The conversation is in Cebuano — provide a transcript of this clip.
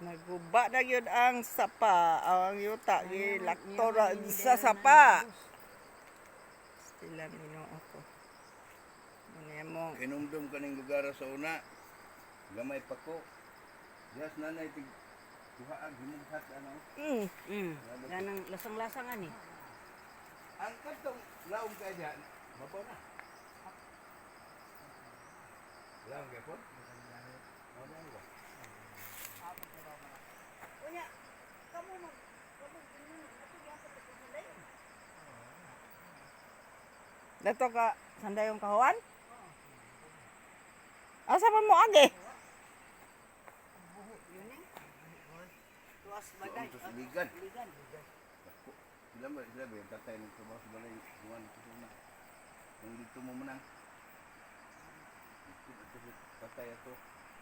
Naguba na gyud ang sapa, ang yuta gilaktora sa sapa. Sila Ginoo ko. Ano mo? Kinumdum kaning lugar sa una. Gamay pa ko. Diyas nanay tig kuhaag himughat ano. Ganang lasang-lasang ani. Ang kadtong laom kay diha, babaw na. Laom kay po? Oh, laom ba? Unya, kamo mag kamo ato gyapon ko sa dayon. Dato ka sandayong kahuan? Asa man mo agi? Yun eh. Tuas bagay. Doon sa Ligan. Ligan. Dako. Sila ba, sila ba, yung tatay nagtrabaho sa balay, buwan ito sa una. Nung dito mo manang. Dito, ito sa tatay ato.